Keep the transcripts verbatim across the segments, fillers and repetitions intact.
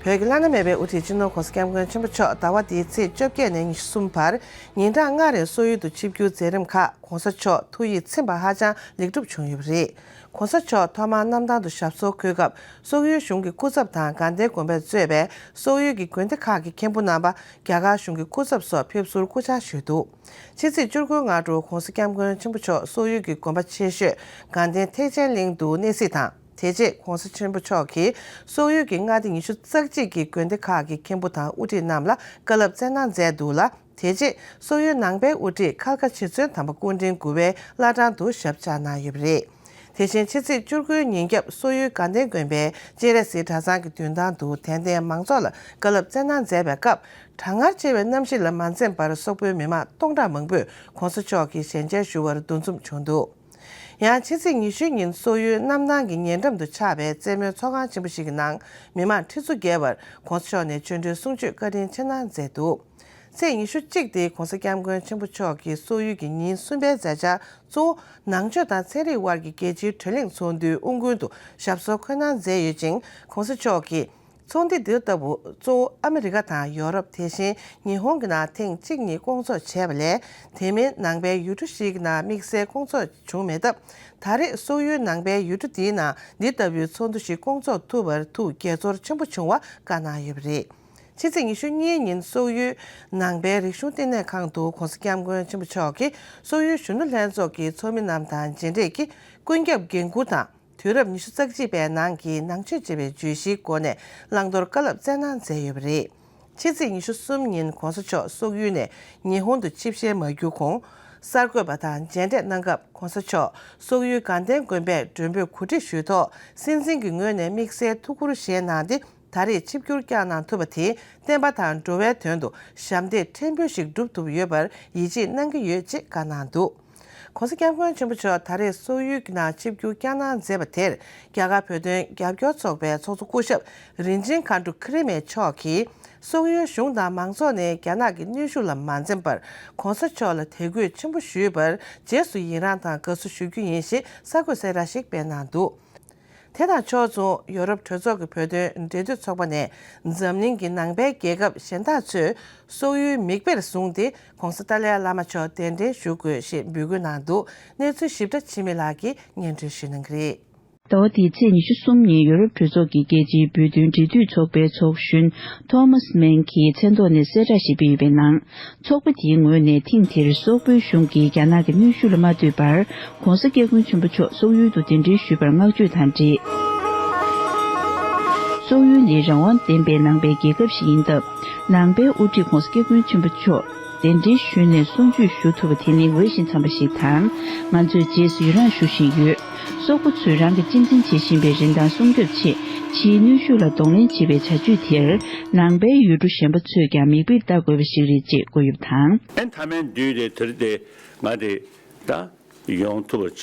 བོད་ཀྱི་བླ་ན་མེད་པའི་དབུ་ཁྲིད་སྤྱི་ནོར་༧གོང་ས་༧སྐྱབས་མགོན་ཆེན་པོ་མཆོག་ཟླ་བ་འདིའི་ཚེས་བཅོ་བརྒྱད་ནས་ཉི་ཤུ་གསུམ་བར་ཉིན་གྲངས་ལྔ་རིང་སོག་ཡུལ་དུ་ཆིབས་བསྒྱུར་མཛད་རིམ་ཁག་༧གོང་ས་མཆོག་ཐུགས་ཡིད་ཚིམ་པ་ཧ་ཅང་ལེགས་གྲུབ་བྱུང་ཡོད་པ་རེད། ༧གོང་ས་མཆོག་ཐོག་མར་གནམ་ཐང་དུ་ཞབས་སོར་འཁོད་སྐབས་སོག་ཡུལ་གཞུང་གི་སྐུ་ཚབ་དང་དགའ་ལྡན་དགོན་པས་གཙོས་པའི་སོག་ཡུལ་གྱི་དགོན་སྡེ་ཁག་གི་མཁན་པོ་རྣམ་པ། རྒྱ་གར་གཞུང་གི་སྐུ་ཚབ་སོགས་ཕེབས་བསུར་སྐུ་བཅར་ཞུས་འདུག་ཕྱི་ཚེས་བཅུ་དགུ་སྔ་དྲོ་༧གོང་ས་༧སྐྱབས་མགོན་ཆེན་པོ་མཆོག་སོག་ཡུལ་གྱི་དགོན་པ་ཆེ་ཤོས་དགའ་ལྡན་ཐེག་ཆེན་གླིང་དུ་གནས་གཟིགས་དང་། དེ་རྗེས་༧གོང་ས་ཆེན་པོ་མཆོག་གིས་སོག་ཡུལ་གྱི་མངའ་སྡེ་ཉི་ཤུ་རྩ་གཅིག་གི་དགོན་སྡེ་ཁག་གི་མཁན་པོ་དང་དབུ་ཁྲིད་རྣམས་ལ་བཀའ་སློབ་སྩལ་གནང་མཛད་འདུག་ལ། དེ་རྗེས་སོག་ཡུལ་ནང་པའི་དབུ་ཁྲིད་ཁལ་ཁ་རྗེ་བཙུན་དམ་པ་སྐུ་ཕྲེང་དགུ་པའི་བླ་བྲང་དུ་ཞབས་བཅར་གནང་ཡོད་པ་རེད། དེ་བཞིན་ཕྱི་ཚེས་བཅུ་དགུའི་ཉིན་རྒྱབ་སོག་ཡུལ་དགའ་ལྡན་དགོན་པའི་སྤྱན་རས་གཟིགས་གྲྭ་ཚང་གི་མདུན་ཐང་དུ་དད་ལྡན་མང་ཚོགས་ལ་བཀའ་སློབ་སྩལ་གནང་མཛད་པའི་སྐབས། གྲང་ངར་ཆེ་བའི་གནམ་གཤིས་ལ་མ་འཛེམས་པར་སོག་པོའི་མི་མང་སྟོང་ཕྲག་མང་པོས་༧གོང་ས་མཆོག་གི་ཞལ་མཇལ་ཞུ་བར་འདུ་འཛོམས་བྱུང་འདུག་ཡང་ཕྱི་ཚེས་ཉི་ཤུའི་ཉིན་སོག་ཡུལ་གནམ་ཐང་གི་ཉེ་འགྲམ་དུ་ཆགས་པའི་རྩེད་མོའི་ཚོགས་ཁང་ཆེན་པོ་ཞིག་གི་ནང་མི་མང་ཁྲི་ཚོ་བརྒལ་བར་༧གོང་ས་མཆོག་ནས་ཆོ་འཕྲུལ་གསུང་ཆོས་བཀའ་དྲིན་ཆེ་གནང་མཛད་འདུག་ཚེས་ཉི་ཤུ་གཅིག་སྟེ་༧གོང་ས་༧སྐྱབས་མགོན་ཆེན་པོ་མཆོག་གིས་སོག་ཡུལ་གྱི་ཉིན་གསུམ་པའི་མཛད་འཆར་གཙོ་བོ་ནང་ཆོས་དང་ཚན་རིག་དབར་གྱི་རྒྱལ་སྤྱིའི་གྲོས་གླེང་ཚོགས་འདུའི་དབུ་འཁོར་དུ་ཞབས་སོར་འཁོད་གནང་མཛད་ཡོད་ཅིང་། ༧གོང་ས་མཆོག་གིས་ཚོགས་འདུ་འདི་ལྟ་བུ་གཙོ་བོ་ཨ་མི་རི་ཀ་དང་ཡོ་རོབ། དེ་བཞིན་ཉི་ཧོང་གི་ནང་ཐེངས་གཅིག་གཉིས་སྐོང་ཚོགས་བྱས་པ་ལས། དེ་མིན་ནང་པའི་ཡུལ་གྲུ་ཞིག་གི་ནང་དམིགས་བསལ་སྐོང་ཚོགས་བྱུང་མེད་སྟབས། ད་རེས་སོག་ཡུལ་ནང་པའི་ཡུལ་གྲུ་འདིའི་ནང་འདི་ལྟ་བུའི་ཚོགས་འདུ་ཞིག་སྐོང་ཚོགས་ཐུབ་པར་ཐུགས་དགྱེས་ཚོར་ཆེན་པོ་བྱུང་བ་བཀའ་གནང་ཡོད་པ་རེད། ཕྱི་ཚེས་ཉི་ཤུ་གཉིས་ཉིན་སོག་ཡུལ་ནང་པའི་རིག་གཞུང་བསྟི་གནས་ཁང་དུ་༧གོང་ས་༧སྐྱབས་མགོན་ཆེན་པོ་མཆོག་གིས་སོག་ཡུལ་གཞོན་ནུ་ལྷན་ཚོགས་ཀྱི་ཚོགས་མི་རྣམས་དང་མཇལ་འཕྲད་ཀྱིས་ཀུན་ཁྱབ་འགན་འཁུར་དང་། དུས་རབས་ཉི་ཤུ་རྩ་གཅིག་པའི་ནང་གི་ནང་ཆོས་ཅེས་པའི་བརྗོད་གཞིའི་སྒོ་ནས་བླང་དོར་བཀའ་སློབ་སྩལ་གནང་མཛད་ཡོད་པ་རེད། ཕྱི་ཚེས་ཉི་ཤུ་གསུམ་ཉིན་༧གོང་ས་མཆོག་སོག་ཡུལ་ནས་ཉི་ཧོང་དུ་ཆིབས་ཞལ་མ་བསྒྱུར་གོང་། གསར་འགོད་པ་དང་མཇལ་འཕྲད་གནང་སྐབས་༧གོང་ས་མཆོག་སོག་ཡུལ་དགའ་ལྡན་དགོན་པས་མགྲོན་འབོད་གོ་སྒྲིག་ཞུས་ཐོག་སྲིད་འཛིན་གྱི་ངོས་ནས་དམིགས་བསལ་ཐུགས་ཁུར་བཞེས་གནང་སྟེ། ད་རེས་ཆིབས་བསྒྱུར་བསྐྱངས་གནང་ཐུབ་པ་དེས་བསྟན་པ་དང་འགྲོ་བའི་དོན་དུ་ཞབས་འདེགས་ཕྲན་བུ་ཞིག་བསྒྲུབ་ཐུབ་ཡོད་པར་ཡིད་ཆེས་གནང་གི་ཡོད་ཅེས་བཀའ་གནང་འདུག ༧གོང་ས་༧སྐྱབས་མགོན་ཆེན་པོ་མཆོག་ད་རེས་སོག་ཡུལ་གྱི་ནང་ཆིབས་བསྒྱུར་བསྐྱངས་གནང་མཛད་པ་དེར་རྒྱ་གར་བོད་དོན་རྒྱབ་སྐྱོར་ཚོགས་པའི་ཚོགས་གཙོ་སྐུ་ཞབས་རིན་ཆེན་མཁའ་འགྲོ་ཁེ་རི་མེ་མཆོག་གིས། སོག་ཡུལ་གཞུང་དང་མང་ཚོགས་ནས་རྒྱ་ནག་གི་གནོན་ཤུགས་ལ་མ་འཛེམས་པར་༧གོང་ས་མཆོག་ལ་དད་གུས་ཆེན་པོ་ཞུས་པར་རྗེས་སུ་ཡི་རངས་དང་དགའ་བསུ་ཞུ་རྒྱུ་ཡིན་ཞེས་གསར་འགོད་གསལ་བསྒྲགས་ཤིག་སྤེལ་གནང་འདུག་དེ་དང་ཕྱོགས་མཚུངས་ཡོ་རོབ་གྲོས་ཚོགས་ཀྱི་བོད་དོན་འབྲེལ་མཐུད་ཚོགས་པ་ནས་འཛམ་གླིང་གི་ནང་པའི་རྒྱལ་ཁབ་གཞན་དག་ཚོས་སོག་ཡུལ་མིག་དཔེར་བཟུང་སྟེ་༧གོང་ས་ཏཱ་ལའི་བླ་མ་མཆོག་གདན་འདྲེན་ཞུ་དགོས་ཞེས་འབོད་སྐུལ་གནང་འདུག་གནས་ཚུལ་ཞིབ་ཕྲ་འཆི་མེད་ལགས་ཀྱིས་སྙན་སྒྲོན་ཞུ་གནང་གི་རེད། ཟླ་བ་འདིའི་ཚེས་ཉི་ཤུ་གསུམ་ཉིན་ཡོ་རོབ་གྲོས་ཚོགས་ཀྱི་རྒྱལ་སྤྱིའི་བོད་དོན་འབྲེལ་མཐུད་ཚོགས་པའི་ཚོགས་གཞོན་ཐོ་མཱས་མན་གྱིས་མཚན་ཐོག་ནས་གསལ་བསྒྲགས་ཤིག་སྤེལ་ཡོད་པའི་ནང་། ཚོགས་པ་དེའི་ངོས་ནས་ཐེངས་འདིར་སོག་པོའི་གཞུང་གིས་རྒྱ་ནག་གི་གནོན་ཤུགས་ལ་མ་ལྟོས་པར་༧གོང་ས་༧སྐྱབས་མགོན་ཆེན་པོ་མཆོག་སོག་ཡུལ་དུ་གདན་འདྲེན་ཞུས་པར་བསྔགས་བརྗོད་དང་འབྲེལ། སོག་ཡུལ་ནི་རང་དབང་ལྡན་པའི་ནང་པའི་རྒྱལ་ཁབ་ཞིག་ཡིན་སྟབས། ནང་པའི་དབུ་ཁྲིད་༧གོང་ས་༧སྐྱབས་མགོན་ཆེན་པོ་མཆོག་གདན་འདྲེན་ཞུས་ནས་གསུང་ཆོས་ཞུ་ཐུབ་པ་དེ་ནི་འོས་ཤིང་འཚམས་པ་ཞིག་དང་། ང་ཚོས་རྗེས་སུ་ཡི་རངས་ཞུ་བཞིན་ཡོད། སོག་པོ་ཚོས་རང་གི་གཅེས་འཛིན་བྱེད་བཞིན་པའི་རིན་ཐང་སྲུང་སྐྱོབ་ཆེད་ཕྱིའི་གནོན་ཤུགས་ལ་གདོང་ལེན་བྱེད་པའི་བྱ་སྤྱོད་དེར་ནང་པའི་ཡུལ་གྲུ་གཞན་པ་ཚོས་ཀྱང་མིག་དཔེར་ལྟ་དགོས་པ་ཞིག་རེད་ཅེས་བཀོད་ཡོད་པ་དང་། ཨན་མཐའ་མའི་དུས་དེ་དེར་དེ་ང་དེ་ད་ཡོང་ཐུབ་པ་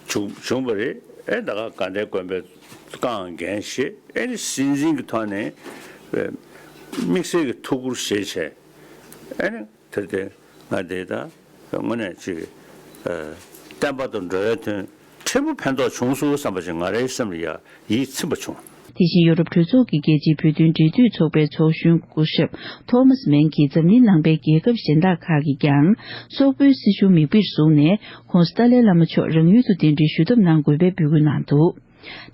བྱུང་བྱུང་བ་རེད། ཨེ་ད་ག་དགའ་ལྡན་དགོན་པའི་རྐང་འགན་བཞེས། ཨེ་ནི་སྲིད་འཛིན་གྱི་ཐོག་ནས་དམིགས་བསལ་གྱི་ཐུགས་ཁུར་བཞེས་བྱས། ཨེ་ནི་དེར་དེ་ང་དེ་ད་དངོས་གནས་ཅིག་བསྟན་པ་དང་འགྲོ་བའི་དོན་ཕྲན་བུ་ཕན་ཐོགས་བྱུང་སོང་བསམ་པ་ཅིག་ང་རའི་སེམས་ལ་ཡ་ཡིད་ཚིམ་པ་བྱུང་། དེ་བཞིན་ཡོ་རོབ་གྲོས་ཚོགས་ཀྱི་རྒྱལ་སྤྱིའི་བོད་དོན་འབྲེལ་མཐུད་ཚོགས་པའི་ཚོགས་གཞོན་སྐུ་ཞབས་ཐོ་མཱས་མན་གྱིས་འཛམ་གླིང་ནང་པའི་རྒྱལ་ཁབ་གཞན་དག་ཁག་གིས་ཀྱང་སོག་པོའི་སྲིད་གཞུང་མིག་དཔེར་བཟུང་ནས་༧གོང་ས་ཏཱ་ལའི་བླ་མ་མཆོག་རང་ཡུལ་དུ་གདན་འདྲེན་ཞུ་ཐབས་གནང་དགོས་པའི་འབོད་སྐུལ་གནང་འདུག་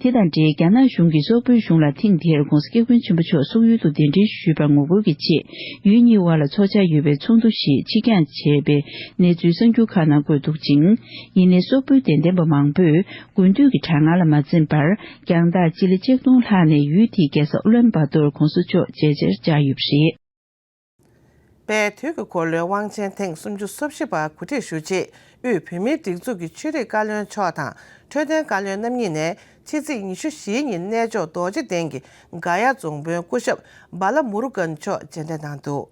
དེ་དང་འབྲེལ་རྒྱ་ནག་གཞུང་གིས་སོག་པོའི་གཞུང་ལ་ཐེངས་འདིར་༧གོང་ས་༧སྐྱབས་མགོན་ཆེན་པོ་མཆོག་སོག་ཡུལ་དུ་གདན་འདྲེན་ཞུས་པར་ངོ་རྒོལ་གྱི་ཆེད་ཡུལ་གཉིས་དབར་ལ་ཚོགས་འཆར་ཡོད་པའི་ཚོགས་འདུ་ཞིག་ཕྱིར་འགྱངས་བྱས་པའི་གནས་ཚུལ་གསར་འགྱུར་ཁག་ནང་བཀོད་འདུག་ཅིང་། ཡིན་ནའི་སོག་པོའི་དད་ལྡན་པ་མང་པོས་དགུན་དུས་ཀྱི་གྲང་ངར་ལ་མ་འཛེམས་པར་རྒྱང་ཐག་སྤྱི་ལེ་ཆིག་སྟོང་ལྷག་ནས་ཡུལ་དེའི་རྒྱལ་ས་ཨུ་ལན་བཱ་ཏོར་༧གོང་ས་མཆོག་མཇལ་ཕྱིར་བཅར་ཡོད་པ་རེད། པའི་དུས་ཀྱི་འཁོར་ལོའི་དབང་ཆེན་ཐེངས་སུམ་ཅུ་སོ་བཞི་པ་གོ་སྒྲིག་ཞུ་ཆེད་དབུས་བོད་མིའི་སྒྲིག་འཛུགས་ཀྱི་ཆོས་རིག་བཀའ་བློན་མཆོག་དང་འཕྲོད་བསྟེན་བཀའ་བློན་རྣམ་གཉིས་ནས་ཕྱི་ཚེས་ཉི་ཤུ་བཞིའི་ཉིན་གནས་མཆོག་རྡོ་རྗེ་གདན་གྱི་ག་ཡ་རྫོང་དཔོན་སྐུ་ཞབས་བ་ལ་མུ་རུ་གན་མཆོག་མཇལ་འཕྲད་གནང་འདུག་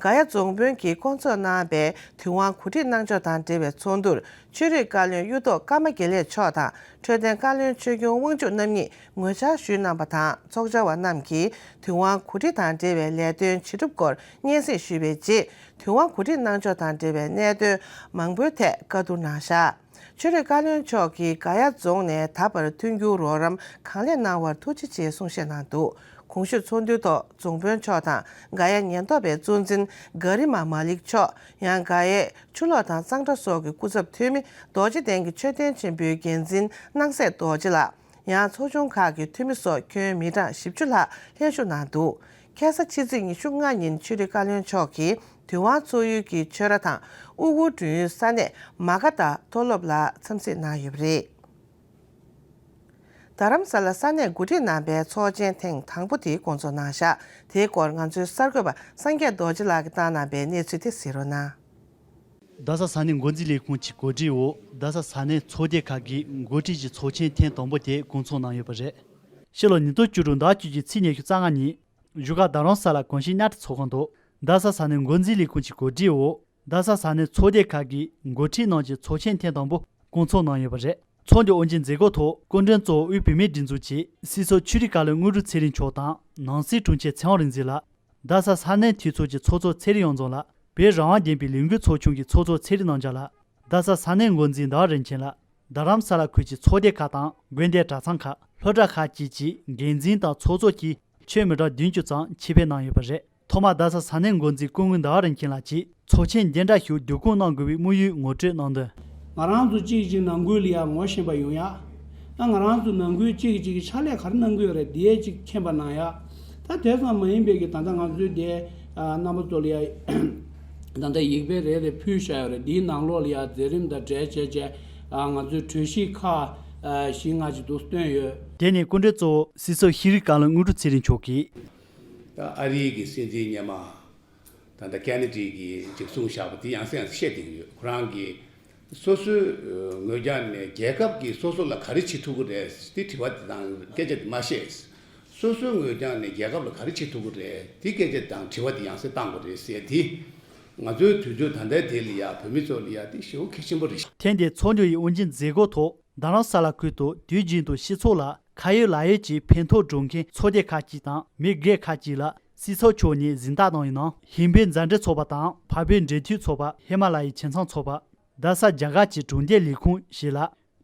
ག་ཡ་རྫོང་དཔོན་གྱིས་བསྐོང་ཚོགས་གནང་བའི་དུས་དབང་གོ་སྒྲིག་གནང་ཕྱོགས་དང་འབྲེལ་བའི་ཚོགས་འདུར་ཆོས་རིག་བཀའ་བློན་གཡུ་ཐོག་ཀརྨ་དགེ་ལེགས་མཆོག་དང་འཕྲོད་བསྟེན་བཀའ་བློན་ཆོས་སྐྱོང་དབང་ཕྱུག་རྣམ་གཉིས་ངོ་བཅར་ཞུས་གནང་བ་དང་། ཚོགས་བཅར་བ་རྣམས་ཀྱིས་དུས་དབང་གོ་སྒྲིག་དང་འབྲེལ་བའི་ལས་དོན་བྱེད་སྒྲུབ་སྐོར་སྙན་སེང་ཞུས་པའི་རྗེས། དུས་དབང་གོ་སྒྲིག་གནང་ཕྱོགས་དང་འབྲེལ་བའི་གནད་དོན་མང་པོའི་ཐད་བཀའ་བསྡུར་གནང་བཞག་ཆོས་རིག་བཀའ་བློན་མཆོག་གིས་འགའ་ཡ་རྫོང་ནས་ད་བར་མཐུན་འགྱུར་རོགས་རམ་གང་ལེགས་གནང་བར་ཐུགས་རྗེ་ཆེ་གསུང་བཤད་གནང་འདུག་གོང་ཞུས་ཚོགས་འདུའི་ཐོག་རྫོང་དཔོན་མཆོག་དང་འགའ་ཡ་ཉེན་རྟོག་པའི་གཙོ་འཛིན་ག་རི་མ་མ་ལིག་མཆོག། ཡང་འགའ་ཡའི་ཆུ་ལོག་དང་གཙང་སྦྲ་སོགས་ཀྱི་སྐུ་ཚབ་འཐུས་མི། རྡོ་རྗེ་གདན་གྱི་མཆོད་རྟེན་ཆེན་པོའི་འགན་འཛིན་སྣང་གསལ་རྡོ་རྗེ་ལགས། ཡང་ཚོགས་ཆུང་ཁག་གི་འཐུས་མི་སོགས་ཁྱོན་མི་གྲངས་བཞི་བཅུ་ལྷག་ལྷན་ཞུགས་གནང་འདུག་ཁ་ས་ཕྱི་ཚེས་ཉི་ཤུ་ལྔ་ཉིན་ཆོས་རིག་བཀའ་བློན་མཆོག་གིས་དུས་དབང་ཚོགས་ཡུལ་གྱི་ཆོས་ར་དང་དབུ་གུར་སྒྲོན་ཡུལ་ས་གནས་མ་ག་དྷ་མཐོ་སློབ་ལ་འཚམས་གཟིགས་གནང་ཡོད་པ་རེད། རྡ་རམ་ས་ལ་ས་གནས་འགོ་ཁྲིད་རྣམ་པའི་ཚོགས་ཆེན་ཐེངས་དང་པོ་དེ་བསྐོང་ཚོགས་གནང་བཞག་དེའི་སྐོར་ང་ཚོའི་གསར་འགོད་པ་སངས་རྒྱས་རྡོ་རྗེ་ལགས་ཀྱིས་བཏང་གནང་པའི་གནས་ཚུལ་དེ་གཟིགས་རོགས་གནང་། རྡ་ས་ས་གནས་འགོ་འཛིན་ལས་ཁུངས་ཀྱི་གོ་སྒྲིག་འོག་རྡ་ས་ས་གནས་ཚོགས་སྡེ་ཁག་གི་འགོ་ཁྲིད་ཀྱི་ཚོགས་ཆེན་ཐེངས་དང་པོ་དེ་བསྐོང་ཚོགས་གནང་ཡོད་པ་རེད། ཕྱི་ལོ་ཉིས་སྟོང་བཅུ་དྲུག་ཟླ་བཅུ་གཅིག་ཚེས་ཉི་ཤུ་རྩ་ལྔ་ཉིན། བཞུགས་སྒར་རྡ་རམ་ས་ལ་གོང་ཞིང་གཉའ་ཁྲི་ཚོགས་ཁང་དུ། རྡ་ས་ས་གནས་འགོ་འཛིན་ལས་ཁུངས་ཀྱི་གོ་སྒྲིག་འོག་རྡ་ས་ས་གནས་ཚོགས་སྡེ་ཁག་གི་འགོ་ཁྲིད་རྣམས་ཀྱི་ཚོགས་ཆེན་ཐེངས་དང་པོ་བསྐོང་ཚོགས་གནང་ཡོད་པ་རེད། ཚོགས་འདུའི་དབུ་འབྱེད་མཛད་སྒོའི་ཐོག་སྐུ་མགྲོན་གཙོ་བོ་དབུས་བོད་མིའི་སྒྲིག་འཛུགས་ཀྱི་སྲིད་ཚོགས་ཆོས་རིག་བཀའ་བློན་དངོས་གྲུབ་ཚེ་རིང་མཆོག་དང་ནང་སྲིད་དྲུང་ཆེ་ཚེ་དབང་རིག་འཛིན་ལགས། རྡ་ས་ས་གནས་འཐུས་ཚོགས་ཀྱི་ཚོགས་གཙོ་ཚེ་རིང་གཡང་འཛོམས་ལགས། བོད་རང་དབང་བདེན་པའི་ལས་འགུལ་ཚོགས་ཆུང་གི་ཚོགས་གཙོ་ཚེ་རིང་རྣམ་རྒྱལ་ལགས། རྡ་ས་ས་གནས་འགོ་འཛིན་ཟླ་བ་རིན་ཆེན་ལགས། རྡ་རམ་ས་ལ་ཁུལ་གྱི་ཚོགས་སྡེ་ཁག་དང་དགོན་སྡེ་གྲྭ་ཚང་ཁག་སློབ་གྲྭ་ཁག་བཅས་ཀྱི་འགན་འཛིན་དང་ཚོགས་གཙོ་བཅས་ཁྱོན་མི་གྲངས་བདུན་ཅུ་ཙམ་ཆེད་ཕེབས་གནང་ཡོད་པ་རེད། ཐོག་མར་རྡ་ས་ས་གནས་འགོ་འཛིན་སྐུ་ངོ་ཟླ་བ་རིན་ཆེན་ལགས་ཀྱིས་ཚོགས་ཆེན་འདི་འདྲ་ཞིག་བསྡུ་སྐོང་གནང་དགོས་པའི་དམིགས་ཡུལ་ངོ་སྤྲོད་གནང་དོན། ང་རང་ཚོ་གཅིག་གིས་གཅིག་ནང་ཁུལ་ལ་ཡ་ངོ་ཤེས་པ་ཡོང་ཡ། ད་ང་རང་ཚོ་ནང་ཁུལ་གཅིག་གིས་གཅིག་གི་ཕྱག་ལས་ག་རེ་གནང་གི་ཡོད་རེད་དེ་གཅིག་མཁྱེན་པ་གནང་ཡ། ད་དེ་ཙམ་མ་ཡིན་པའི་གི་ད་ལྟ་ང་ཚོའི་དེ་རྣམ་པ་ཚོ་ལ་ཡ། ད་ལྟ་ཡིག་དཔེ་རེ་རེ་ཕུལ་བཞག་ཡོད་རེད། འདིའི་ནང་ལོགས་ལ་ཡ་མཛད་རིམ་དང་འབྲེལ་བྱས་བྱས་ང་ཚོའི་གྲོས་གཞི་ཁག་བཞི་ལྔ་ཅིག་འདུག་བཏོན་ཡོད། དེ་ནས་སྐུ་མགྲོན་གཙོ་བོ་སྲིད་ཚོགས་ཤེས་རིག་བཀའ་བློན་དངོས་གྲུབ་ཚེ་རིང་མཆོག་གིས། ད་ཨ་རིའི་གི་སྲིད་འཛིན་སྔོན་མ་ད་ལྟ་ཀེ་ནེ་ཌི་གིས་མཇུག་སྲུང་བཞག་པ་དེ་ཡང་སེ་ཡང་སེ་བཤད་བསྡད་ཀྱི་ཡོད། ཁོ་རང་གིས་སོ་སོའི་ངོས་རྒྱང་ནས་རྒྱལ་ཁབ་ཀྱིས་སོ་སོ་ལ་ག་རེ་བྱེད་ཐུབ་ཀྱི་རེད་དེ་དྲི་བ་དེ་དང་སྐད་ཆ་དེ་མ་བཤད། སོ་སོའི་ངོས་རྒྱང་ནས་རྒྱལ་ཁབ་ལ་ག་རེ་བྱེད་ཐུབ་ཀྱི་རེད་དེ་སྐད་ཆ་དང་དྲི་བ་དེ་ཡང་སེ་བཏང་དགོས་རེད་ཟེར་དེ། ང་ཚོའི་དུས་ཚོད་ད་ལྟའི་དེ་ལ་ཡ་བོད་མི་ཚོ་ལ་ཡ་དེ་ཞེ་པོ་གལ་ཆེན་པོ་རེད། ཐེངས་འདིའི་ཚོགས་འདུ་ཡི་དབུ་འབྱེད་མཛད་སྒོའི་ཐོག་རྡ་རམ་ས་ལ་ཁུལ་དུ་དུས་རྒྱུན་དུ་སྤྱི་ཚོགས་ལ་ཁ་ཡོད་ལག་ཡོད་ཀྱི་ཕན་ཐོགས་སྒྲུབ་མཁན་ཚོགས་སྡེ་ཁག་ཅིག་དང་མི་སྒེར་ཁག་ཅིག་ལ་སྲིད་ཚོགས་མཆོག་ནས་གཟེངས་རྟགས་གནང་བའི་ནང་ཧིན་བོད་མཛའ་འབྲེལ་ཚོགས་པ་དང་བར་བོད་འབྲེལ་མཐུད་ཚོགས་པ། ཧི་མ་ལ་ཡའི་བྱས་ཙང་ཚོགས་པ། རྡ་ས་རྒྱ་གར་གྱི་གྲོང་སྡེ་ལས་ཁུངས་ཞིག་ལ་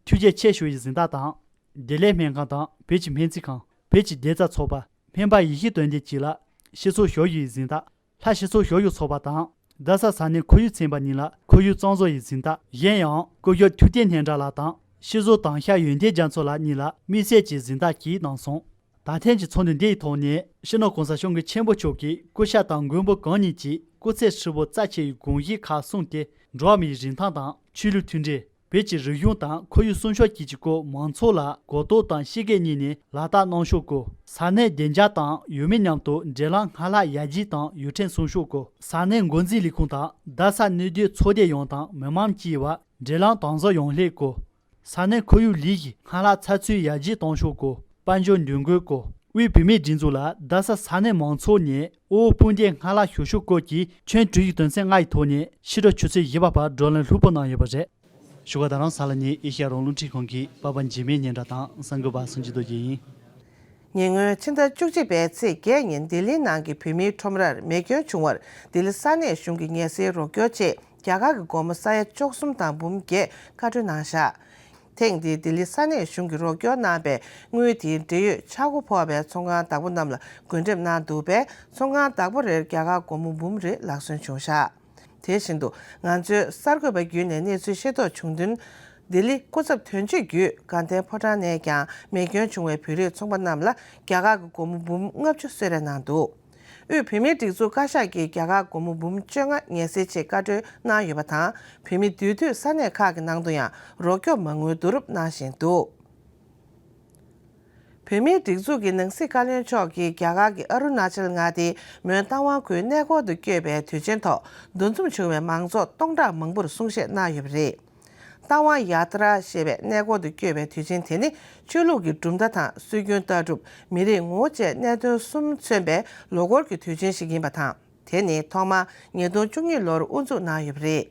ཐུགས་རྗེ་ཆེ་ཞུ་བའི་གཟེངས་རྟགས་དང་། བདེ་ལེགས་སྨན་ཁང་དང་བོད་ཀྱི་སྨན་རྩིས་ཁང་། བོད་ཀྱི་བདེ་རྩ་ཚོགས་པ། སྨན་པ་ཡེ་ཤེས་དོན་ལྡན་བཅས་ལ་སྤྱི་ཚོགས་ཞབས་ཞུའི་གཟེངས་རྟགས། ལྷ་སྤྱི་ཚོགས་ཞབས་ཞུ་ཚོགས་པ་དང་། རྡ་ས་ས་གནས་ཁོར་ཡུག་ཚན་པ་གཉིས་ལ་ཁོར་ཡུག་གཙང་བཟོ་ཡི་གཟེངས་རྟགས། གཞན་ཡང་སྐུ་ཞབས་ཐུབ་བསྟན་སྙན་གྲགས་ལགས་དང་། ཤེས་བཟོ་དྭངས་ཤ་ཡོན་ཏན་རྒྱ་མཚོ་ལགས་གཉིས་ལ་དམིགས་བསལ་གྱི་གཟེངས་རྟགས་ཀྱིས་གནང་སོང་། ད་ཐེངས་ཀྱི་ཚོགས་འདུ་འདི་ཡི་ཐོག་ནས་སྤྱི་ནོར་༸གོང་ས་༸སྐྱབས་མགོན་ཆེན་པོ་མཆོག་གིས་སྐུ་ཞབས་དང་མགོན་པོ་གང་ཉིད་ཀྱིས་སྐུ་ཚེ་ཧྲིལ་པོ་རྩ་ཆེ་བའི་དགོངས་གཞི་ཁག་གསུམ་སྟེ། འགྲོ་བ་མིའི་རིན་ཐང་དང་ཆོས་ལུགས་མཐུན་སྒྲིལ། བོད་ཀྱི་རིག་གཞུང་དང་ཁོར་ཡུག་སྲུང་སྐྱོབ་བཅས་ཀྱི་སྐོར་མང་ཚོགས་ལ་གོ་རྟོགས་དང་ཤེས་རྒྱ་གཉིས་ནས་ལག་བསྟར་གནང་ཕྱོགས་སྐོར། ས་གནས་བདེ་འཇགས་དང་ཡུལ་མི་མཉམ་དུ་འབྲེལ་ལམ་སྔར་ལྷག་ཡར་རྒྱས་དང་ཡུན་ཕྲན་སྲུང་ཕྱོགས་སྐོར། ས་གནས་འགོ་འཛིན་ལས་ཁུངས་དང་རྡ་ས་གནས་སྡོད་ཚོགས་སྡེ་ཡོངས་དང་མི་མང་བཅས་བར་འབྲེལ་ལམ་དམ་ཟབ་ཡོང་སླད་སྐོར། ས་གནས་ཁོར་ཡུག་ལས་གཞི་སྔར་ལྷག་ཚགས་ཚུད་ཡར་རྒྱས་གཏོང་ཕྱོགས་སྐོར། དཔལ་འབྱོར་འདུ་འགོད་སྐོར། དབུས་བོད་མིའི་སྒྲིག་འཛུགས་ལ་རྡ་ས་ས་གནས་མང་ཚོགས་ནས་དབུ་བོ་སྤུན་ཟླའི་སྔར་ལྷག་ཞུ་ཕྱོགས་སྐོར་གྱི་ཁྱོན་དྲུག་ཡི་དོན་ཚན་ལྔ་ཡི་ཐོག་ནས་ཕྱི་དྲོ་ཆུ་ཚོད་བཞི་པ་བར་བགྲོ་གླེང་ལྷུག་པོ་གནང་ཡོད་པ་རེད། བཞུགས་སྒར་རྡ་རམ་ས་ལ་ནས་ཨེ་ཤ་ཡ་རང་དབང་རླུང་འཕྲིན་ཁང་གི་པར་པ་འཇིགས་མེད་སྙན་གྲགས་དང་གསར་འགོད་པ་སངས་རྒྱས་རྡོ་རྗེ་ཡིན། ཉེ་སྔོན་ཕྱི་ཟླ་བཅུ་གཅིག་པའི་ཚེས་བརྒྱད་ཉིན་ལྡི་ལིའི་ནང་གི་བོད་མིའི་ཁྲོམ་རར་མེ་སྐྱོན་བྱུང་བར་ལྡི་ལི་ས་གནས་གཞུང་གི་ངལ་སེལ་རོགས་སྐྱོར་ཆེད་རྒྱ་གར་གྱི་སྒོར་མོ་ས་ཡ་བཅུ་གསུམ་དང་འབུམ་བརྒྱད་བཀའ་འཁྲོལ་གནང་བཞག་ཐེངས་འདིའི་ལྡི་ལི་ས་གནས་གཞུང་གིས་རོགས་སྐྱོར་གནང་པའི་དངུལ་དེའི་འབྲེལ་ཡོད་ཆག་སྒོ་ཕོག་པའི་ཚོང་ཁང་བདག་པོ་རྣམས་ལ་བགོ་འགྲེམས་གནང་འདུག་པས། ཚོང་ཁང་བདག་པོ་རེར་རྒྱ་གར་སྒོར་མོ་འབུམ་རེ་ལག་སོན་བྱུང་བཞག་དེ་བཞིན་དུ་ང་ཚོའི་གསར་འགོད་པ་བརྒྱུད་ནས་གནས་ཚུལ་ཤེས་རྟོགས་བྱུང་དོན། ལྡི་ལི་སྐུ་ཚབ་དོན་གཅོད་བརྒྱུད་དགའ་ལྡན་ཕོ་བྲང་ནས་ཀྱང་མེ་སྐྱོན་བྱུང་བའི་བོད་རིགས་ཚོང་པ་རྣམས་ལ་རྒྱ་གར་གྱི་སྒོར་མོ་འབུམ་ལྔ་བཅུ་གསོལ་རས་གནང་འདུག་དབུས་བོད་མིའི་སྒྲིག་འཛུགས་བཀའ་ཤག་གིས་རྒྱ་གར་སྒོར་མོ་འབུམ་བཅོ་ལྔ་ངལ་སེལ་ཆེད་བཀའ་འཁྲོལ་གནང་ཡོད་པ་དང་། བོད་མི་འདུས་སྡོད་ས་གནས་ཁག་གི་ནང་དུ་ཡང་རོགས་སྐྱོབ་མ་དངུལ་བསྡུ་རུབ་གནང་བཞིན་འདུག་བོད་མིའི་སྒྲིག་འཛུགས་ཀྱི་ནང་སྲིད་བཀའ་བློན་མཆོག་གིས་རྒྱ་གར་གྱི་ཨ་རུ་ན་ཅལ་མངའ་སྡེའི་མོན་རྟ་དབང་ཁུལ་གནས་སྐོར་དུ་བསྐྱོད་པའི་དུས་ཆེན་ཐོག་འདུ་འཛོམས་བྱུང་བའི་མང་ཚོགས་སྟོང་ཕྲག་མང་པོར་གསུང་བཤད་གནང་ཡོད་པ་རེད། རྟ་དབང་ཡ་ཏྲ་ཞེས་པའི་གནས་སྐོར་དུ་བསྐྱོད་པའི་དུས་ཆེན་དེ་ནི་ཆོས་ལུགས་ཀྱི་གྲུབ་མཐའ་དང་སྲོལ་རྒྱུན་ལྟ་གྲུབ། མི་རིགས་ངོ་བོ་བཅས་གནད་དོན་གསུམ་མཚོན་པའི་ལོ་འཁོར་གྱི་དུས་ཆེན་ཞིག་ཡིན་པ་དང་། དེ་ནི་ཐོག་མར་ཉིས་སྟོང་བཅུ་གཉིས་ལོར་དབུ་འཛུགས་གནང་ཡོད་པ་རེད།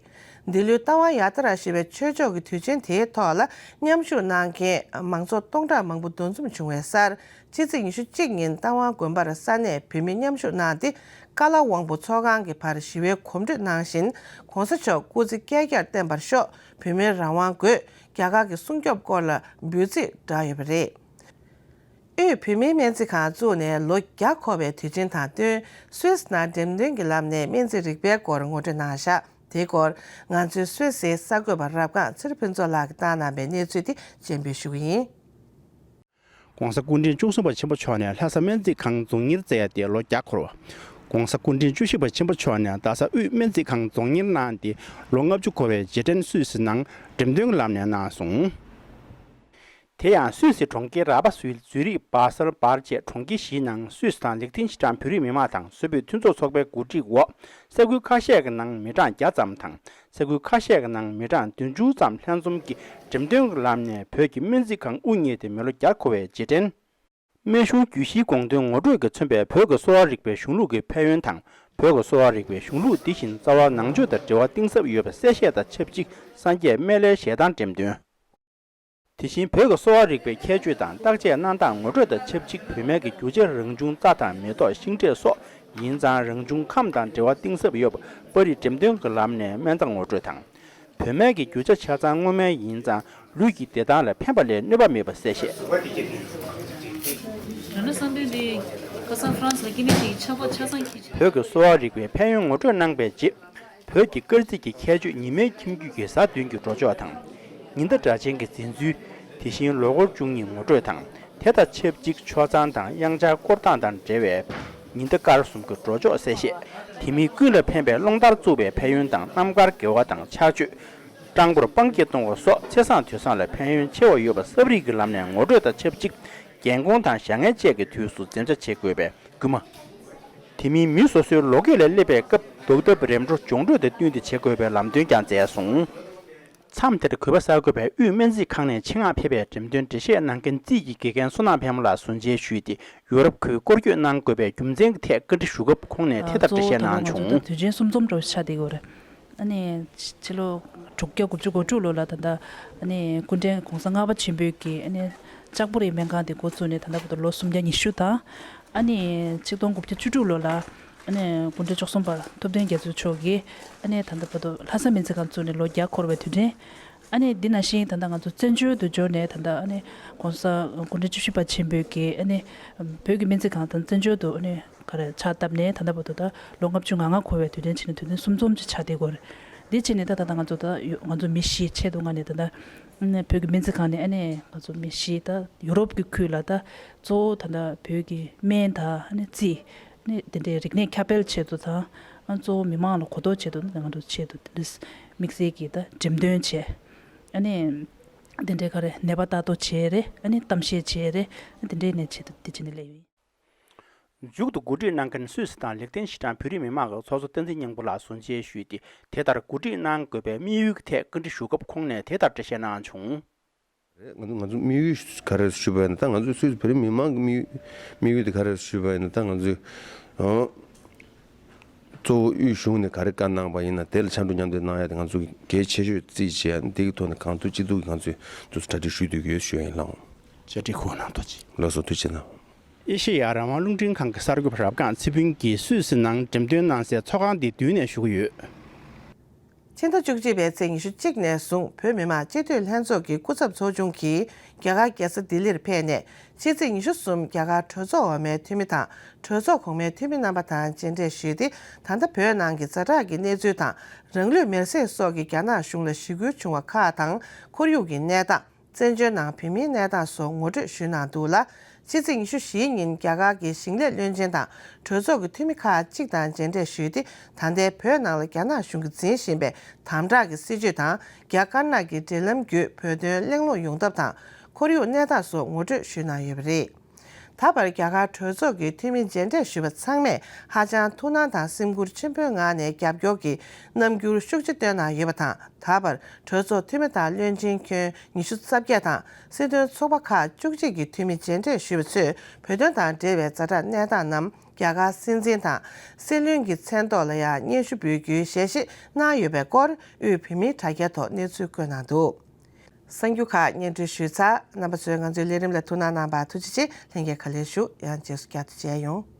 འདི་ལོའི་རྟ་དབང་ཡ་ཏྲ་ཞེས་པའི་ཆོས་ཕྱོགས་ཀྱི་དུས་ཆེན་དེའི་ཐོག་ལ་མཉམ་ཞུགས་གནང་མཁན་མང་ཚོགས་སྟོང་ཕྲག་མང་པོ་འདུ་འཛོམས་བྱུང་བའི་སར། ཕྱི་ཚེས་ཉི་ཤུ་གཅིག་ཉིན་རྟ་དབང་དགོན་པར་ས་གནས་བོད་མི་མཉམ་ཞུགས་གནང་སྟེ། ཀ་ལ་དབང་པོ་ཚོགས་ཁང་གི་བར་ཞི་བའི་གོམ་བགྲོད་གནང་བཞིན། ྋགོང་ས་མཆོག་སྐུ་ཚེ་བསྐལ་བརྒྱར་བརྟན་པར་ཤོག་བོད་མིའི་རང་དབང་དགོས། རྒྱ་གར་གྱི་སྲུང་སྐྱོབ་སྐོར་ལ་འབོད་ཚིག་བསྒྲགས་ཡོད་པ་རེད། དབུས་བོད་མིའི་སྨན་རྩིས་ཁང་བཙུགས་ནས་ལོ་བརྒྱ་འཁོར་བའི་དུས་ཆེན་དང་བསྟུན། སུད་སི་ནང་འགྲེམས་སྟོན་གྱི་ལམ་ནས་སྨན་རྩིས་རིག་པའི་སྐོར་ངོ་སྤྲོད་གནང་བཞག་དེའི་སྐོར་ང་ཚོའི་སུད་སིའི་གསར་འགོད་པ་རབ་སྒང་ཚེ་རིང་ཕུན་ཚོགས་ལགས་ཀྱིས་བཏང་གནང་པའི་གནས་ཚུལ་དེ་སྤྱན་འབུལ་ཞུ་གི་ཡིན། ྋགོང་ས་སྐུ་ཕྲེང་བཅུ་གསུམ་པ་ཆེན་པོ་མཆོག་ནས་ལྷ་ས་སྨན་རྩིས་ཁང་རྫོང་གཉེར་མཛད་དེ་ལོ་བརྒྱ་འཁོར་བ། ྋགོང་ས་སྐུ་ཕྲེང་བཅུ་བཞི་པ་ཆེན་པོ་མཆོག་ནས་རྡ་ས་དབུས་སྨན་རྩིས་ཁང་རྫོང་གཉེར་གནང་སྟེ་ལོ་ལྔ་བཅུ་འཁོར་བའི་རྗེས་དྲན་སུད་སི་ནང་འགྲེམས་སྟོན་གྱི་ལམ་ནས་གནང་སོང་། དེ་ཡང་སུད་སི་གྲོང་ཁྱེར་ར་པ་སུའི་ཛུ་རིག་སྦ་སལ་བར་བཅས་གྲོང་ཁྱེར་བཞིའི་ནང་སུད་སི་དང་ལེགས་ལྡན་ཤིང་ཀྲང་བོད་རིགས་མི་མང་དང་སུད་བོད་མཐུན་ཚོགས་ཚོགས་པའི་གོ་སྒྲིག་འོག་ས་ཁུལ་ཁ་ཤས་ཀྱི་ནང་མི་གྲངས་བརྒྱ་ཙམ་དང་། ས་ཁུལ་ཁ་ཤས་ཀྱི་ནང་མི་གྲངས་བདུན་ཅུ་ཙམ་ལྷན་འཛོམས་ཀྱིས་འགྲེམས་སྟོན་གྱི་ལམ་ནས་བོད་ཀྱི་སྨན་རྩིས་ཁང་དབུ་བརྙེས་ཏེ་མི་ལོ་བརྒྱ་འཁོར་བའི་རྗེས་དྲན། སྨན་གཞུང་རྒྱུད་བཞིའི་དགོངས་དོན་ངོ་སྤྲོད་ཀྱིས་མཚོན་པའི་བོད་ཀྱི་གསོ་བ་རིག་པའི་གཞུང་ལུགས་ཀྱི་ཕན་ཡོན་དང་། བོད་ཀྱི་གསོ་བ་རིག་པའི་གཞུང་ལུགས་འདི་བཞིན་རྩ་བ་ནང་ཆོས་དང་འབྲེལ་བ་གཏིང་ཟབ་ཡོད་པ་གསལ་བཤད་དང་ཆབས་ཅིག་སངས་རྒྱས་སྨན་བླའི་ཞལ་ཐང་འགྲེམས་སྟོན། དེ་བཞིན་བོད་ཀྱི་གསོ་བ་རིག་པའི་ཁྱད་ཆོས་དང་བརྟག་དཔྱད་གནང་སྟངས་ངོ་སྤྲོད་དང་ཆབས་ཅིག་བོད་སྨན་གྱི་རྒྱུ་ཆ་རང་བྱུང་རྩྭ་དང་མེ་ཏོག་ཤིང་འབྲས་སོགས་ཡིན་ཙང་རང་བྱུང་ཁམས་དང་འབྲེལ་བ་གཏིང་ཟབ་ཡོད་པ་པར་རིས་འགྲེམས་སྟོན་གྱི་ལམ་ནས་སྨན་རྩྭ་ངོ་སྤྲོད་དང་། བོད་སྨན་གྱི་རྒྱུ་ཆ་ཆ་ཚང་སྔོ་སྨན་ཡིན་ཙང་ལུས་ཀྱི་བདེ་ཐང་ལ་ཕན་པ་ལས་གནོད་པ་མེད་པ་གསལ་བཤད། རང་ལ་བསམ་དོན་འདི་ཁ་སང་ཧྥ་རན་སི་ལ་སྐྱེ་དམན་ཅིག་ཆགས་པ་ཆ་ཚང་གིས། བོད་ཀྱི་གསོ་བ་རིག་པའི་ཕན་ཡོན་ངོ་སྤྲོད་གནང་པའི་རྗེས། བོད་ཀྱི་སྐར་རྩིས་ཀྱི་ཁྱད་ཆོས་ཉི་མའི་ཁྱིམ་རྒྱུད་ཀྱི་གཟའ་བདུན་གྱི་འགྲོ་ཕྱོགས་དང་། ཉི་ཟླ་སྒྲ་གཅན་གྱི་འཛིན་ཚུལ། དེ་བཞིན་ལོ་འཁོར་བཅུ་གཉིས་ངོ་སྤྲོད་དང་། དེ་དང་ཆབས་ཅིག་ཆོས་ཚང་དང་དབྱངས་འཆར་སྐོར་སྟངས་དང་འབྲེལ་བའི་ཉི་ཟླ་སྐར་གསུམ་གྱི་འགྲོ་ཕྱོགས་གསལ་བཤད། དེ་མིན་ཀུན་ལ་ཕན་པའི་རླུང་ལྟར་བཙུགས་པའི་ཕན་ཡོན་དང་རྣམ་དཀར་དགེ་བ་དང་ཕྱག་མཆོད། སྤྲང་པོར་སྤང་སྐྱེས་གཏོང་བ་སོགས་ཚེ་བཟང་དུས་བཟང་ལ་ཕན་ཡོན་ཆེ་བ་ཡོད་པ་གསར་བསྒྲིགས་ཀྱི་ལམ་ནས་ངོ་སྤྲོད་དང་ཆབས་ཅིག་རྒན་གོང་དང་བཞག་ངལ་བཅས་ཀྱི་དུས་སུ་འཛེམ་བྱ་བྱེད་དགོས་པའི་སྐུལ་མ། དེ་མིན་མི་སོ་སོའི་ལོ་རྒས་ལ་སླེབས་པའི་སྐབས་རྡོག་ཐབ་རིམ་གྲོ་སྦྱོང་འཕྲོད་དང་བསྟུན་ཏེ་བྱེད་དགོས་པའི་ལམ་སྟོན་ཀྱང་མཛད་སོང་། མཚམས་དེར་གུས་པ་གསར་འགོད་པས་དབུས་སྨན་རྩིས་ཁང་ནས་ཆེད་མངགས་ཕེབས་པའི་འགྲེམས་སྟོན་འགྲེལ་བཤད་གནང་མཁན་རྩིས་ཀྱི་དགེ་རྒན་བསོད་ནམས་ཕལ་མོ་ལགས་གཟུགས་མཇལ་ཞུས་ཏེ་ཡོ་རོབ་ཁུལ་སྐོར་སྐྱོད་གནང་དགོས་པའི་རྒྱུ་མཚན་གྱི་ཐད་བཀའ་འདྲི་ཞུ་སྐབས་ཁོང་ནས་དེ་ལྟར་འགྲེལ་བཤད་གནང་བྱུང་། དུས་ཆེན་གསུམ་འཛོམས་འདྲ་བོ་ཆགས་བསྡད་ཡོད་རེད། ཨ་ནི་ཕྱི་ལོ་དྲུག་བརྒྱ་དགུ་བཅུ་གོ་དྲུག་ལོ་ལ་ད་ལྟ་ཨ་ནི་སྐུ་ཕྲེང་གོང་ས་ལྔ་པ་ཆེན་པོས་ཀྱིས་ཨ་ནི་ལྕགས་པོ་རིའི་སྨན་ཁང་དེ་འགོ་བཙུགས་ནས་ད་ལྟ་བར་དུ་ལོ་སུམ་བརྒྱ་ཉི་ཤུ་དང་། ཨ་ནི་ཆིག་སྟོང་དགུ་བརྒྱ་བཅུ་དྲུག་ལོ་ལ་ཨ་ནི་སྐུ་ཕྲེང་བཅུ་གསུམ་པ་ཐུབ་བསྟན་རྒྱ་མཚོ་མཆོག་གིས་ཨ་ནི་ད་ལྟ་བར་དུ་ལྷ་ས་སྨན་རྩིས་ཁང་བཙུགས་ནས་ལོ་བརྒྱ་འཁོར་བའི་དུས་དྲན། ཨ་ནི་འདི་ནང་བཞིན་ད་ལྟ་ང་ཚོ་བཙན་བྱོལ་དུ་འབྱོར་ནས་ད་ལྟ་ཨ་ནི་གོང་ས་སྐུ་ཕྲེང་བཅུ་བཞི་པ་ཆེན་པོས་ཀྱིས་ཨ་ནི་བོད་ཀྱི་སྨན་རྩིས་ཁང་དང་བཙན་བྱོལ་དུ་ཨ་ནི་ག་རེ་ཕྱག་བཏབ་ནས་ད་ལྟ་བར་དུ་ད་ལོ་ལྔ་བཅུ་ང་ལྔ་འཁོར་བའི་དུས་དྲན་བྱས་ནས་དུས་དྲན་གསུམ་འཛོམས་ཅིག་ཆགས་བསྡད་ཡོད་རེད། འདི་བྱས་ནས་ད་ད་ལྟ་ང་ཚོ་ད་ཡོ་ང་ཚོ་མི་བཞི་ཆེད་དུ་ང་ནས་ད་ལྟ་ཨ་ནི་བོད་ཀྱི་སྨན་རྩིས་ཁང་ནས་ཨ་ནི་ང་ཚོ་མི་བཞི་ད་ཡོ་རོབ་ཀྱི་ཁུལ་ལ་ད་གཙོ་བོ་ད་ལྟ་བོད་ཀྱི་སྨན་དང་ཨ་ནི་རྩིས་ཨ་ནི་དེ་འདྲའི་རིག་གནས་ཁྱབ་སྤེལ་ཆེད་དུ་དང་ཨ་གཙོ་བོ་མི་མང་ལ་གོ་རྟོགས་ཆེད་དུ་ང་ཚོ་ཆེད་དུ་དེ་འདྲ་དམིགས་བསལ་གྱི་ད་འགྲེམས་སྟོན་བྱས་ཨ་ནི། དེ་འདྲའི་ག་རེ་ནད་པ་ལྟ་རྟོག་བྱས་རེད། ཨ་ནི་གཏམ་བཤད་བྱས་རེད། ཨ་ནི་དེ་འདྲའི་ནས་ཆེད་དུ་དེ་བྱས་ནས་སླེབས་ཡོད། མཇུག་ཏུ་གོ་སྒྲིག་གནང་མཁན་སུད་སི་དང་ལེགས་ལྡན་ཤིང་ཀྲང་བོད་རིགས་མི་མང་གི་ཚོགས་གཙོ་བསྟན་འཛིན་སྙིང་པོ་ལགས་གཟུགས་མཇལ་ཞུས་ཏེ་དེ་ལྟར་གོ་སྒྲིག་གནང་དགོས་པའི་དམིགས་ཡུལ་གྱི་ཐད་བཀའ་འདྲི་ཞུ་སྐབས་ཁོང་ནས་དེ་ལྟར་འགྲེལ་བཤད་གནང་བྱུང་། རེད། ང་ཚོ་ང་ཚོ་དམིགས་ཡུལ་ག་རེ་ཞུས་པ་ཡིན་ན་ད་ང་ཚོ་སུད་སི་བོད་རིགས་མི་མང་གི་དམིགས་དམིགས་ཡུལ་དེ་ག་རེ་ཞུས་པ་ཡིན་ན་ད་ང་ཚོས་ཨང་། གཙོ་བོ་དབུས་གཞུང་ནས་ག་རེ་བཀའ་གནང་པ་ཡིན་ན་དེ་ལ་ཆ་འགྲོ་མཉམ་འདེགས་གནང་ཡ་དེ་ང་ཚོ་གལ་ཆེ་ཤོས་རྩིས་བྱེད་ཡ་འདི་གི་ཐོག་ནས་གང་ཐུབ་ཅི་ཐུབ་ཀྱིས་ང་ཚོས་དུས་སུ་གྲ་སྒྲིག་ཞུ་སྡོད་ཀྱི་ཡོད་ཞུ་ཡ་ཡིན་ལགས། བཅར་འདྲི་ཁོ་ནང་ཐོག་ཅིག་ལགས་སོ་ཐུགས་རྗེ་གནང་། ཨེ་ཤེ་ཡ་རང་དབང་རླུང་འཕྲིན་ཁང་གི་གསར་འགོད་པ་རབ་སྒང་ཚེ་ཕུན་གྱིས་སུད་སི་ནང་འགྲེམས་སྟོན་གནང་སའི་ཚོགས་ཁང་འདིའི་མདུན་ནས་ཞུ་གི་ཡོད། ཕྱི་ཟླ་བཅུ་གཅིག་པའི་ཚེས་ཉི་ཤུ་གཅིག་ནས་བཟུང་བོད་མི་མང་སྤྱི་འཐུས་ལྷན་ཚོགས་ཀྱི་སྐུ་ཚབ་ཚོགས་ཆུང་གིས་རྒྱ་གར་རྒྱལ་ས་ལྡི་ལིར་ཕེབས་ནས་ཕྱི་ཚེས་ཉི་ཤུ་གསུམ་རྒྱ་གར་གྲོས་ཚོགས་འོག་མའི་འཐུས་མི་དང་གྲོས་ཚོགས་གོང་མའི་འཐུས་མི་རྣམ་པ་དང་མཇལ་འཕྲད་ཞུས་ཏེ་ད་ལྟ་བོད་ནང་གི་ཛ་དྲག་གི་གནས་ཚུལ་དང་རང་ལུས་མེར་སྲེག་སོགས་ཀྱི་རྒྱ་ནག་གཞུང་ལ་ཞི་རྒོལ་བྱུང་བ་ཁག་དང་ཁོར་ཡུག་གི་གནས་སྟངས། བཙན་བྱོལ་ནང་བོད་མིའི་གནས་སྟངས་སོགས་ངོ་སྤྲོད་ཞུས་གནང་འདུག་ལ། ཕྱི་ཚེས་ཉི་ཤུ་བཞིའི་ཉིན་རྒྱ་གར་གྱི་ཞིང་ལས་བློན་ཆེན་དང་གྲོས་ཚོགས་ཀྱི་འཐུས་མི་ཁག་ཅིག་དང་མཇལ་འཕྲད་ཞུས་ཏེ་ད་ལྟའི་བོད་ནང་ལ་རྒྱ་ནག་གཞུང་གིས་འཛིན་བཞིན་པའི་དམ་དྲག་གི་སྲིད་བྱུས་དང་རྒྱ་དཀར་ནག་གི་འབྲེལ་ལམ་བརྒྱུད་བོད་དོན་གླེང་སློང་ཡོང་ཐབས་དང་ཁོར་ཡུག་གནས་སྟངས་སོགས་ངོ་སྤྲོད་ཞུས་གནང་ཡོད་པ་རེད། ད་བར་རྒྱ་གར་གྲོས་ཚོགས་ཀྱི་འཐུས་མི་མཇལ་འཕྲད་ཞུས་པ་ཚང་མས་ཧ་ཅང་ཐུགས་སྣང་དང་སེམས་ཁུར་ཆེན་པོའི་ངང་ནས་རྒྱབ་སྐྱོར་གྱི་རྣམ་འགྱུར་ཤུགས་ཆེ་བཏོན་གནང་ཡོད་པ་དང་། ད་བར་གྲོས་ཚོགས་འཐུས་མི་དང་བློན་ཆེན་ཁྱོན་ཉི་ཤུ་རྩ་བརྒྱད་དང་སྲིད་དོན་ཚོགས་པ་ཁག་བཅུ་གཅིག་གི་འཐུས་མི་མཇལ་འཕྲད་ཞུས་པ་ཚོས་བོད་དོན་དང་འབྲེལ་བའི་ཛ་དྲག་གནས་སྟངས་རྣམས་རྒྱ་གར་སྲིད་འཛིན་དང་སྲིད་བློན་གྱི་མཚན་ཐོག་ལ་ཡང་སྙན་ཞུ་འབུལ་རྒྱུའི་ཞལ་བཞེས་གནང་ཡོད་པའི་སྐོར་དབུས་བོད་མིའི་དྲ་རྒྱའི་ཐོག་གནས་ཚུལ་བཀོད་གནང་འདུག། གསར་འགྱུར་ཁག་སྙན་སྒྲོན་ཞུས་ཚར། རྣམ་པ་ཚོས་ང་ཚོའི་ལས་རིམ་ལ་ཐུགས་སྣང་གནང་བར་ཐུགས་རྗེ་ཆེ། ལྷན་རྒྱས་ག་ལེར་བཞུགས། ཡང་རྗེས་སུ་བསྐྱར་དུ་མཇལ་ཡོང་།